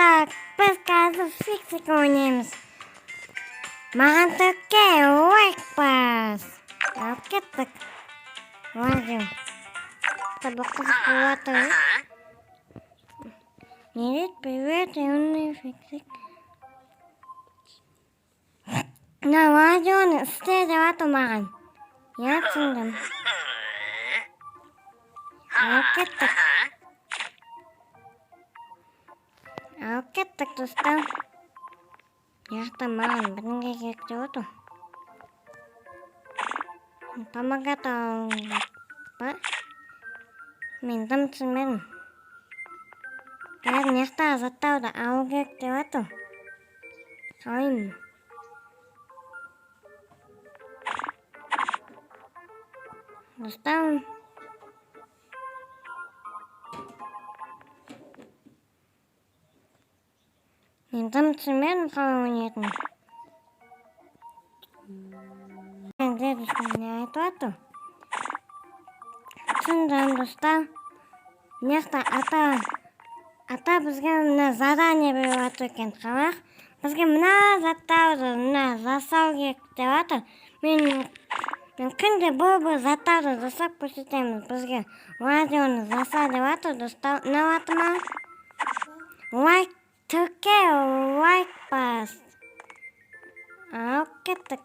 Достар, біз қазір Фиксик ойнаймыз. Маған төке лайк бас. Алып кеттік. Лазим. Бұл қызық болады. Не дейді? Привет, юный Фиксик. Мына радионы істе деп жатыр маған. Иә, түсіндім. Алып кеттік. Алып кеттік, достар. Мына жақта маған бірдеңе керек деп отыр. Помогать па? Мен дым түсінбедім. Қазір мына жақтағы заттарды алу керек деп жатыр. Қалаймын. Достар. Мен дым түсінбедім қалай ойнайтынын. Дедушка не айтып жатыр? Түсіндім, достар. Мына жақта ата бізге мына задание беріп жатыр екен. Қарақ. Бізге мына заттарды мына жасау керек деп жатыр. Мен күнде бұл заттарды жасап көрсетеміз. Бізге радионы жаса деп жатыр, достар. Ұнап жатыр ма? Лайк төке, лайк бас. Алып кеттік.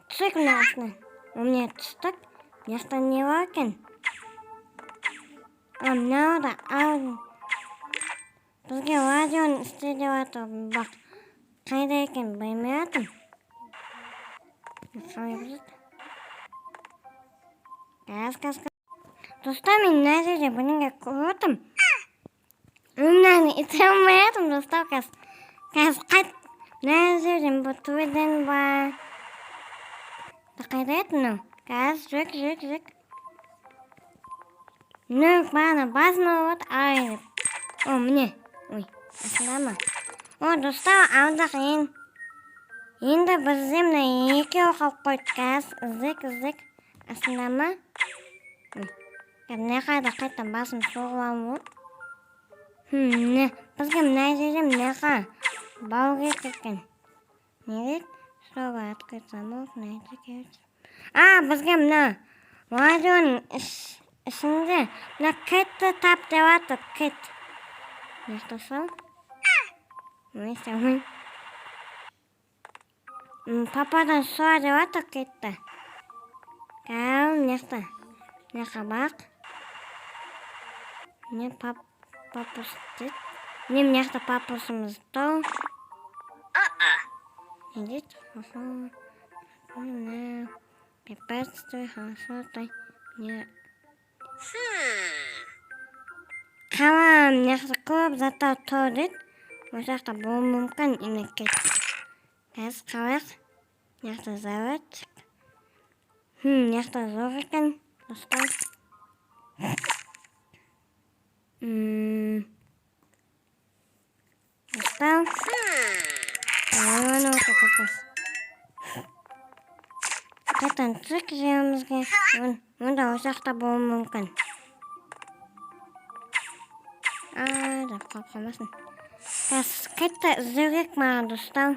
Түсейік мына астына. Міне, түстік. Мына жақта не бар екен? А, мынау да ал. Бізге радионы істе деп жатыр. Бақ. Қайда екен білмей жатырмын. Қалай біледі? Қазір, қазір. Достар, мен мына жерде бірдеңе көріп отырмын. Мынаны іте алмай жатырмын, достар, қазір. Қазір қайт. Мына жерден бұл төбеден ба? Қайда еді мынау? Қазір, жүрек, жүрек, жүрек. Мынау бағана басым болып жатыр. Ай деп. О, міне. Ой, астында ма? О, достар, алдық Енді бізде мына екеуі қалып қойды. Қазір іздек, іздек. Астында ма? Ой, мына жаққа қайтадан басым соғып алып ғой. Міне, бізге мына жерде мына жаққа бару керек екен. Не дейді? Чтобы открыть замок, найти ключ. А, бізге мына радионың ішінде мына кілтті тап деп жатыр, кілт. Не жасау? Ой, істемеймін. Пападан сұра деп жатыр кілтті. Қазір мына жақта. Мына жаққа бақ. Не папус дейді. Не, мына жақта папусымыз тұр. Не дейді? Хорошо. Мына препятствие, хорошо, той. Не. Қала мына жақта көп заттар тұр дейді. Осы жақта болуы мүмкін именно кілт. Қазір қарайық. Мына жақта заводчик. Мына жақта жоқ екен, достар. Достар. Аны өте көпес. Қайтадан түсейік жерімізге. Онда осы жақта болуы мүмкін. А, деп қалып қалмасын. Қазір қайта іздеу керек маған, достар.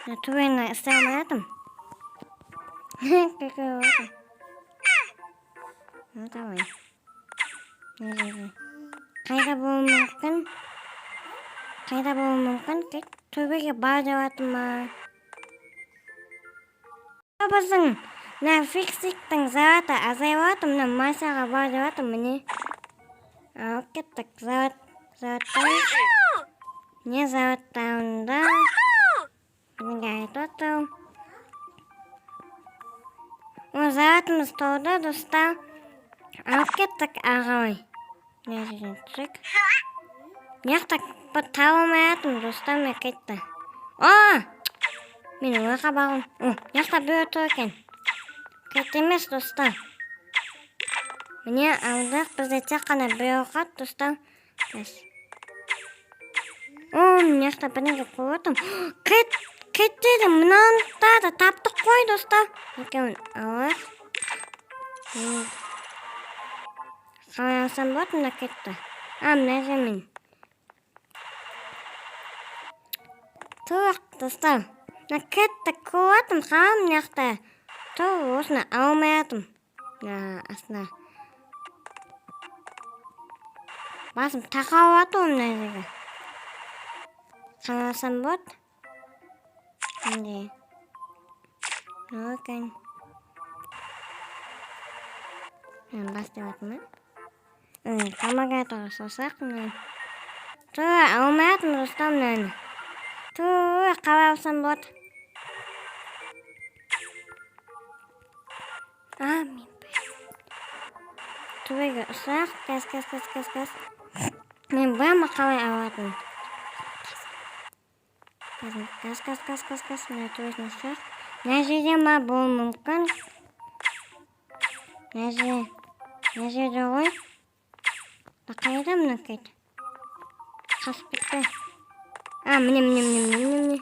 Мына төбені істей алмай жатырмын. Күлкі болып жатыр. Ну, давай. Мына жерде. Қайда болуы мүмкін? Қайда болуы мүмкін? Кет, төбеге бар деп жатыр ма? Біздің мына Фиксиктің заряды азайып жатыр. Мына машинаға бар деп жатыр, міне. Алып кеттік. Завод, заводтан. Не заводтан бірдеңе айтып жатыр. О, зарядымыз толды, достар. Алып кеттік ары қарай. Мына жерден түсейік. Мына жақта бір таба алмай жатырмын, достар, мен кетті. О! Мен ойға барғым. О, мына жақта біреу тұр екен. Кілт емес, достар. Міне, алдық. Бізде тек қана біреу қалды, достар. Қазір. О, мына жақта бірдеңе көріп отырмын. Кілт, кілт деді. Мынаны да таптық қой, достар. Екеуін алайық. Қалай алсам болады мына кілтті? А, мына жермен. Туақ, достар. Мына кэтті көріп қалам мына жақта. Тұр, осыны алмай жатырмын. Мына астына. Басым тақалып жатыр ғой мына жерге. Қаласам болады. Енді. Мынау екен. Бас деп жатырмын ба? Помогаторға салсақ мына. Тұр, алмай жатырмын, достар, мынаны. Тұр, қалай алсам болады? А, мен түбеге ұсақ. Газ, газ, газ, газ, газ. Мен білемін қалай алатынын. Газ, газ, газ, газ, газ. Мына түбесіне ұсақ. Мына жерде ма болуы мүмкін? Мына жер, мына жерде ғой. Қайда мына кет? Қашып кетті. А, міне, міне, міне, міне, міне.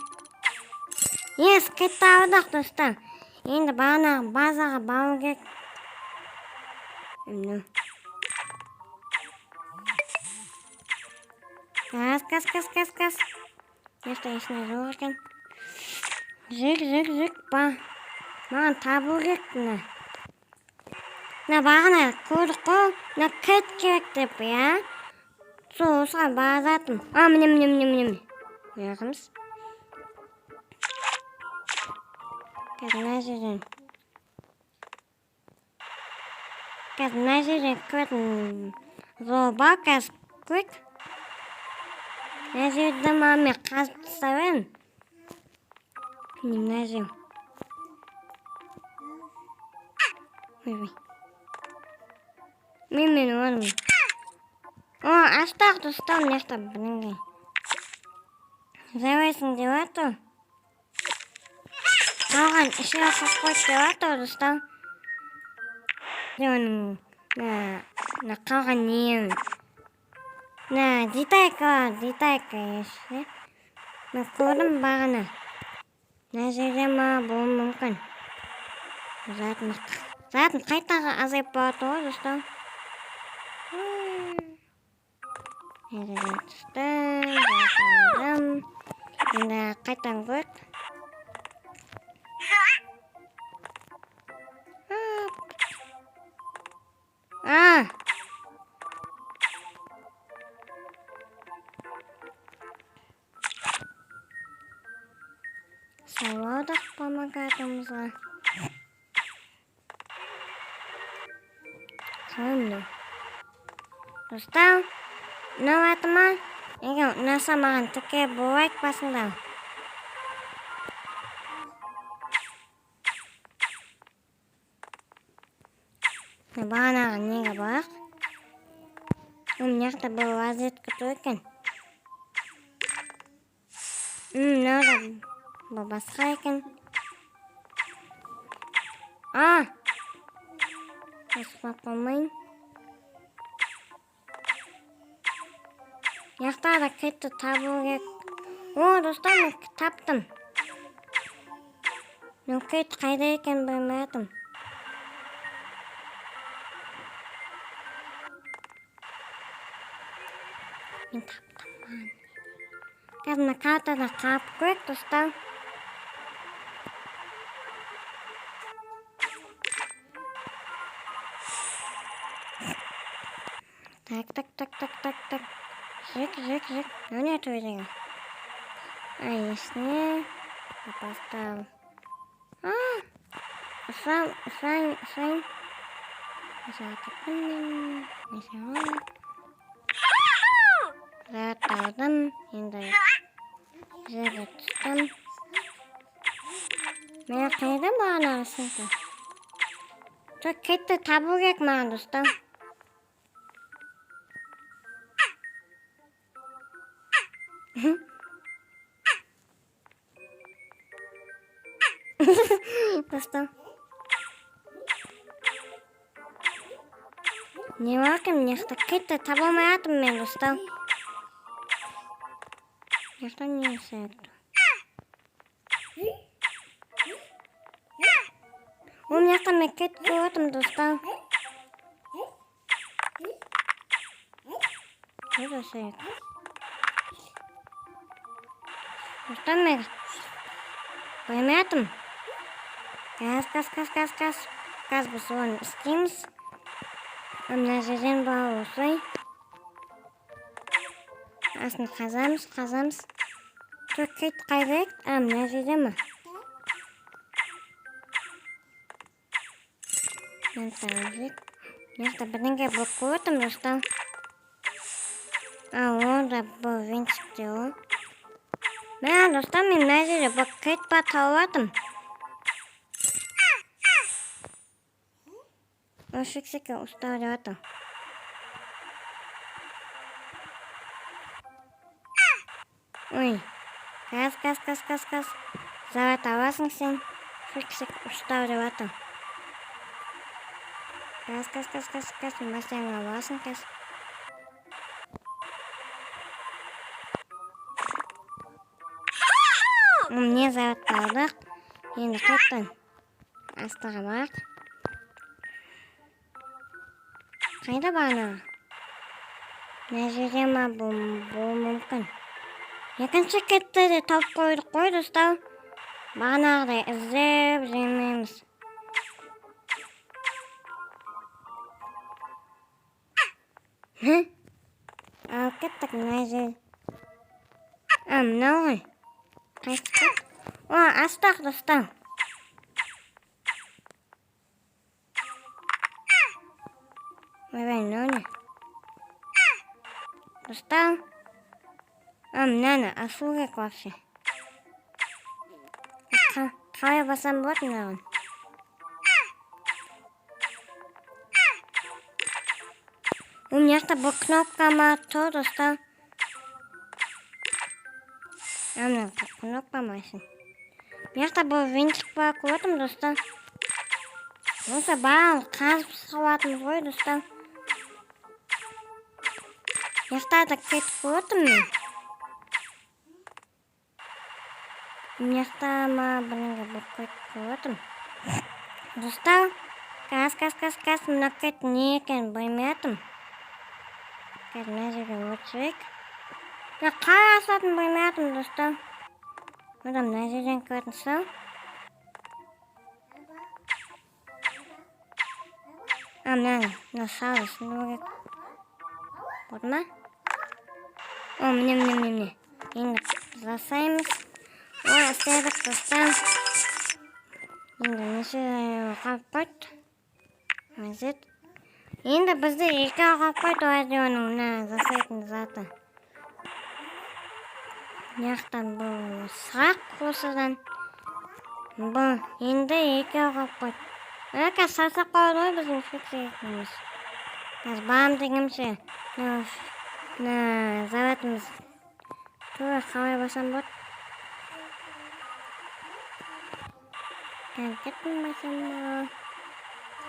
Ес, кетті алдық, достар. Енді бағанағы базаға бару керек. Міне. Газ, газ, газ, газ, газ. Мына жақта ешнәрсе жоқ екен. Жүр, жүр, жүр, ба. Маған табу керек мына. Мына бағана көрдік қой. Мына кілт керек деп, иә? Сол осыған бара жатырмын. А, міне, міне, міне, міне, міне. Мына. Қазір мына жерден. Қазір мына жерден кіретін жол бар, қазір көрейік. Мына жерді маған мен қазып тастап едім. Міне мына жер. Ойбай. Мен орным. О, аштық, достар, мына жақта бірдеңе. Жарайсың деп жатыр. Қалған үшеуі қалып қойды деп жатыр, достар. Оның мына қалған не? Мына деталька, деталька еші. Мен көрдім бағана. Мына жерде ма болуы мүмкін. Затын қайтаға азайып барады ғой, достар. Мына жерден түстім, зат алдым. Енді қайтадан көрейік. А! Саладық помогатымызға. Қалай мынау? Достар, ұнап жатыр ма? Егер ұнаса, маған тіркеліп лайк басыңдар. Бағанағы неге барайық? Мына жақта бір розетка тұр екен. Мынау да бұл басқа екен. А! Басқа қоймайын. Мына жақта да кілтті табу керек. О, достар, мен таптым. Мен кілт қайда екенін білмей жатырмын. Мен таптым маған. Қазір мына картада қарап көрейік, достар. Так, так, так, так, так, так. Жик, жик, жик. Мынау не тұр деген? А, есіне. Поставил. А! Ұсайын, ұсайын, ұсайын. Ұсайын. Зат алдым. Енді жерге түстім. Мен қайда бағанағы сумка? Жоқ, кілтті табу керек маған, достар. Достар. Не бар екен мына жақта? Кілтті таба алмай жатырмын мен, достар. Мына жақта не сияқты? О, мына жақта мен кілт көріп жатырмын, достар. Қайда сияқты? Достар, мен білмей жатырмын. Газ, газ, газ, газ, газ. Газ, біз оны істейміз. Мына жерден ба, осылай. Астын қазамыз, қазамыз. Жоқ, кілт қайда еді? А, мына жерде ма? Мына жақта бірдеңе болып қойып отырмын, достар. А, о да, бұл винтикте ғой. Мә, достар, мен мына жерде бұл кілт бар, тауып жатырмын. О, фиксики ұстау деп жатыр. Ой, газ, газ, газ, газ, газ. Заряд аласың сен. Фиксик ұстау деп жатыр. Газ, газ, газ, газ, газ. Машинаңа аласың қазір. Міне, зарядты алдық. Енді қайтадан астыға барайық. Қайда бағанағы? Мына жерде ма болуы мүмкін. Екінші кілтті де тауып қойдық қой, достар. Бағанағыдай іздеп жүрмейміз. Алып кеттік мына жер. А, мынау ғой. Қайсы кілт? О, астық, достар. Ойбай, мынау не? Достар. А, мынаны ашу керек вообще. Қалай бассам болады мынаған? О, мына жақта бұл кнопка ма тұр, достар? А, мына кнопка ма үшін? Мына жақта бұл винтик бар, көріп отырмын, достар. Осы барлығын қазып шығып ғой, достар. Мына жақта да кетіп көріп отырмын мен. Мына жақта ма бірдеңе болып кетіп көріп отырмын. Достар, газ, газ, газ, газ, мына кілт не екенін білмей жатырмын. Қазір мына жерге өтсек. Мына қалай ашатынын білмей жатырмын, достар. Одан мына жерден кіретін шығар. А, мынаны, мына шарды сындыру керек. Болды ма? О, міне, міне, міне, міне. Енді жасаймыз. О, істедік, достар. Енді неше қалып қойды? Әзет. Енді бізде екеу қалып қойды радионың мына жасайтын заты. Мына жақтан бұл сұрақ осыдан. Бұл енді екеу қалып қойды. Қазір шаршап қалады ғой біздің фиксикіміз. Қазір барам дегенше мына зарядымыз тура қалай бассам болады? Қазір кеттім бассам ба?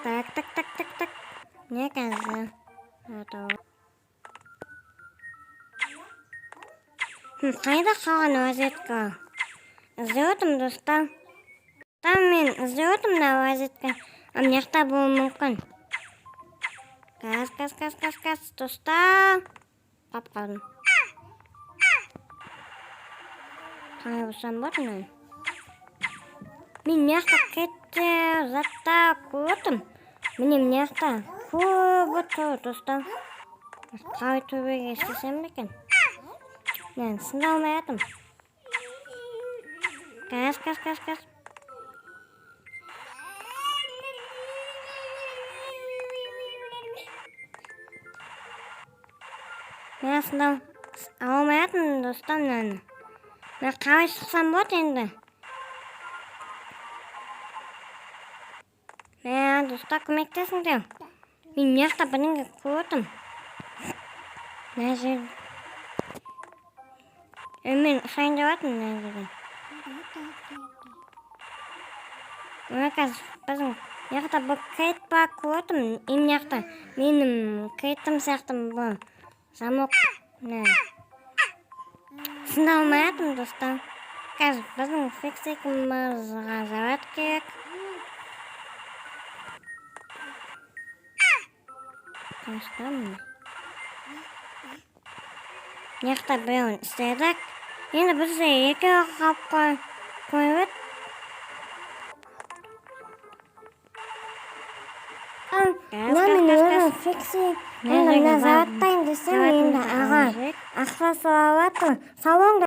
Так, так, так, так, так. Не қазір? Қайда қалған розетка? Іздеп отырмын, достар. Там мен іздеп отырмын мына розетка. А, мына жақта болуы мүмкін. Газ, газ, газ, газ, газ, достар. Қап қалдым. Қалай болсам болады мынаны? Мен мына жақта кетті заттар көріп отырмын. Міне, мына жақта көбі тұр, достар. Қалай төбеге істесем екен? Мен сында алмай жатырмын. Газ, газ, газ, газ. Мен сында алмай жатырмын, достар, мынаны. Мен қалай шықсам болады енді? Мә, достар, көмектесіңдер. Мен мына жақта бірдеңе көріп отырмын. Мына жер. Мен ұшайын деп жатырмын мына жерден. Мына қазір біздің мына жақта бұл кілт бар, көріп отырмын. И мына жақта менің кілтім сияқты бұл замок. Мына сында алмай жатырмын, достар. Қазір біздің фиксикімізға заряд керек. Қашта міне. Мына жақта біреуін істедік. Енді бізде екеуі қалып қойып еді. Мына мен өзім фикси енді мына зарядтайын десем, енді аға ақша сұрап жатыр. Сау болыңдар.